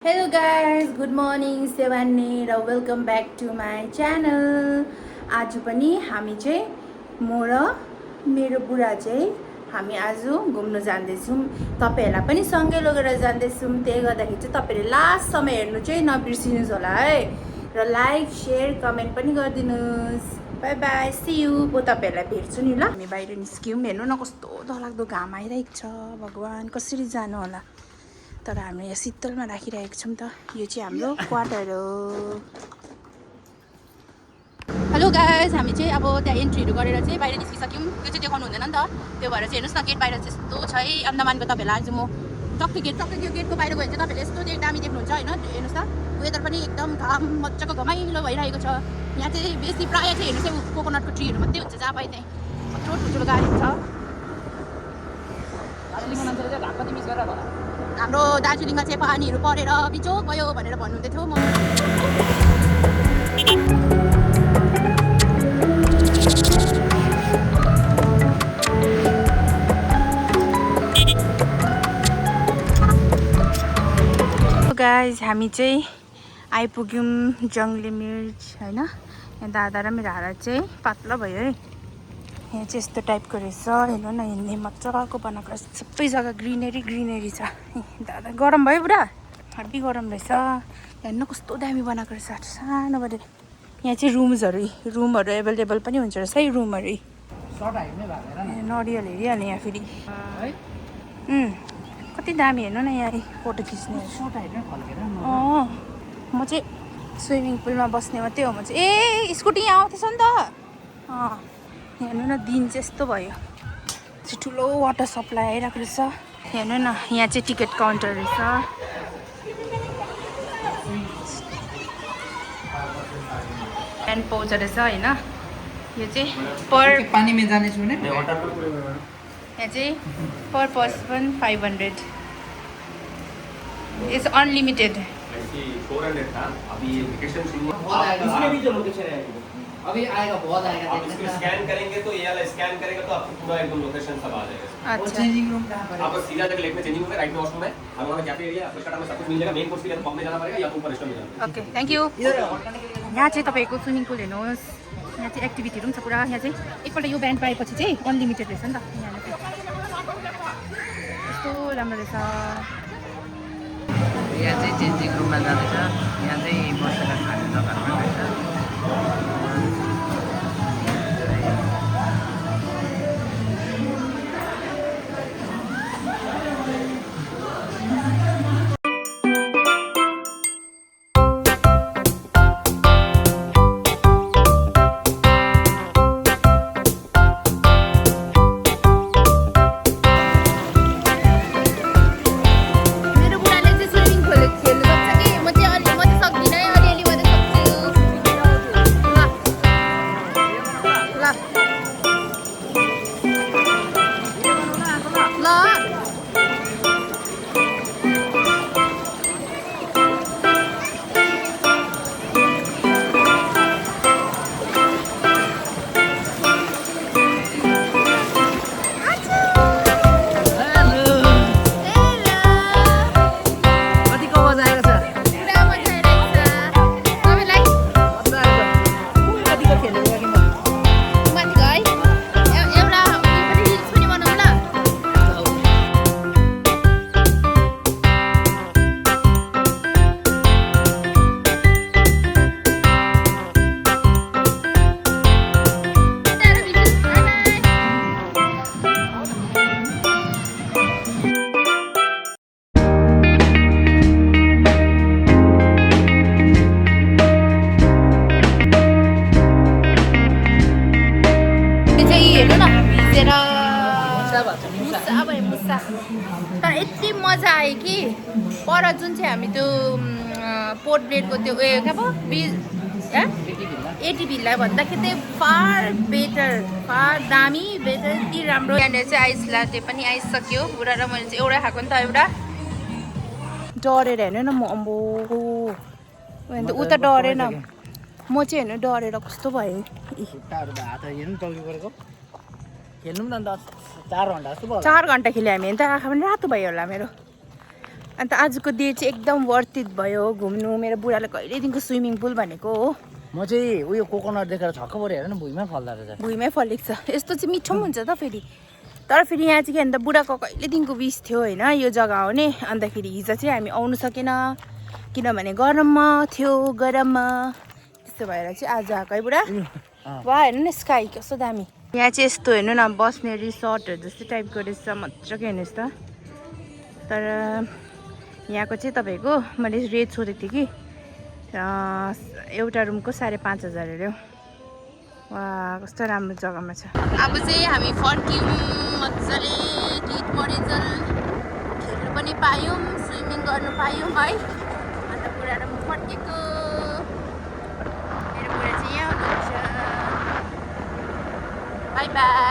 Hello guys, good morning, सेवान्ने र welcome back to my channel. आज पनि हामी चाहिँ म र मेरो बुढा चाहिँ हामी आज घुम्न जाँदैछौँ। तपाईहरुलाई पनि सँगै लगेर जाँदैछौँ। त्यही गर्दाखेरि चाहिँ तपाईहरुले लास्टसम्म हेर्नु चाहिँ नबिर्सिनुस् होला है र लाइक, शेयर, कमेन्ट पनि गरिदिनुस्। Bye bye, see you. म तपाईहरुलाई भेट्छु नि ल। हामी बाहिर निस्क्यौँ। हेर्नु न कस्तो डरलाग्दो घाम आइरहेको छ। भगवान कसरी जानु होला। तर हामी यहाँ शीतलमा राखिरहेको छौँ त। यो चाहिँ हाम्रो क्वार्टर हो। हेलो गाइस, हामी चाहिँ अब त्यहाँ एन्ट्रीहरू गरेर चाहिँ बाहिर निस्किसक्यौँ। त्यो चाहिँ देखाउनु हुँदैन नि त, त्यो भएर चाहिँ हेर्नुहोस् न गेट बाहिर त्यस्तो छ है अन्डमानको। तपाईँहरूलाई आज म टक्कै त्यो गेटको बाहिर गयो भने चाहिँ तपाईँले यस्तो दामी देख्नुहुन्छ होइन। हेर्नुहोस् त, वेदर पनि एकदम घाम मजाको घमाइलो भइरहेको छ। यहाँ चाहिँ बेसी प्रायः चाहिँ हेर्नुहोस् है कोकोनटको ट्रीहरू मात्रै हुन्छ जहाँ पाइ त्यहीँ। कत्रो ठुल्ठुलो गाडी छ। हाम्रो दार्जिलिङमा चाहिँ पानीहरू परेर बिचो गयो भनेर भन्नुहुँदै थियो। म गाइस, हामी चाहिँ आइपुग्यौँ जङ्गली मिर्च होइन। यहाँ दादा र मेरो हात चाहिँ पातला भयो है। यहाँ चाहिँ यस्तो टाइपको रहेछ। हेर्नु न, हिँड्ने मजाको बनाएको रहेछ। सबै जग्गा ग्रिनेरी छ। दादा गरम भयो पुरा, हेभी गरम रहेछ। हेर्नु कस्तो दामी बनाएको रहेछ सानो बडे। यहाँ चाहिँ रुमहरू एभाइलेबल पनि हुन्छ रहेछ है। रुमहरू नरियल हेरिहाल्ने यहाँ फेरि कति दामी। हेर्नु न यहाँ फोटो खिच्ने। म चाहिँ स्विमिङ पुलमा बस्ने मात्रै हो। म चाहिँ ए स्कुटी यहाँ आउँथेछ नि त। हेर्नु न, दिन चाहिँ यस्तो भयो। ठुलो वाटर सप्लाई आइरहेको रहेछ। हेर्नु न, यहाँ चाहिँ टिकट काउन्टर रहेछ। एन्ड पाउँछ रहेछ होइन। यो चाहिँ पर पानीमा जाने छु नि। यहाँ चाहिँ पर पर्सन 500 इज अनलिमिटेड। अभी आएगा, बहुत आएगा। आप इसको स्कैन करेंगे तो ये वाला स्कैन करेगा तो आपको पूरा एकदम लोकेशन सब आ जाएगा। वो चेंजिंग रूम कहाँ पर है? आप सीधा जाकर लेफ्ट में चेंजिंग रूम है, राइट में वॉशरूम है, और वहाँ कैफे एरिया आपको स्टार्ट में सब कुछ मिल जाएगा। मेन कोर्स के लिए तो पब में जाना पड़ेगा या तो ऊपर रेस्टोरेंट में जाना। Okay, thank you. यहाँ चाहिँ तपाईँको स्विमिङ पुल हेर्नुहोस्। यहाँ चाहिँ एक्टिभिटीहरू पनि छ पुरा। यहाँ चाहिँ एकपल्ट यो ब्यान्ड पाएपछि चाहिँ अनलिमिटेड रहेछ नि त। यहाँ कस्तो राम्रो रहेछ। यहाँ चाहिँ चेन्जिङ रुममा जाँदैछ। यहाँ चाहिँ बसेर खाने जग्गाहरू रहेछ। मुसा तर यति मजा आयो कि पर जुन चाहिँ हामी त्यो पोर्ट ब्लेडको त्यो उयो क्या पो एटी भिल्ला भन्दाखेरि चाहिँ फार बेटर, फार दामी, बेटर, यति राम्रो। यहाँनिर चाहिँ आइस लाटे पनि आइसक्यो। बुढा र मैले चाहिँ एउटा खाएको नि त। एउटा डरेर हेर्नु न, म अम्बो ऊ त डरेन, म चाहिँ हेर्नु डरेर कस्तो भयो। खेल्नु न त 4 घण्टा जस्तो भयो। 4 घण्टा खेल्यो हामी। अन्त आँखा पनि रातो भयो होला मेरो। अन्त आजको डे चाहिँ एकदम वर्थ इट भयो घुम्नु मेरो बुढाले कहिलेदेखिको स्विमिङ पुल भनेको हो म चाहिँ उयो कोकोनट देखेर छक्क पऱ्यो हेर न भुइँमै फल्दा रहेछ भुइँमै फलेको छ यस्तो चाहिँ मिठो पनि हुन्छ त फेरि तर फेरि यहाँ चाहिँ के अन्त बुढाको कहिलेदेखिको विस थियो होइन यो जग्गा आउने अन्तखेरि हिजो चाहिँ हामी आउनु सकेन किनभने गरममा थियो गरममा त्यस्तो भएर चाहिँ आज आएको है बुढा वा हेर्नु न स्काई कस्तो दामी यहाँ चाहिँ यस्तो हेर्नु न बस्ने रिसोर्टहरू जस्तै टाइपको रहेछ मजाको हेर्नुहोस् त तर यहाँको चाहिँ तपाईँको मैले रेट सोधेको थिएँ कि एउटा रुमको 5,500 अरे वा कस्तो राम्रो जग्गामा छ अब चाहिँ हामी फर्क्यौँ मजाले गीत मरिजल खेल्नु पनि पायौँ स्विमिङ गर्नु पायौँ है अन्त बुढा र म फर्केको मेरो बुढा चाहिँ यहाँ हुनुहुन्छ बाई बाई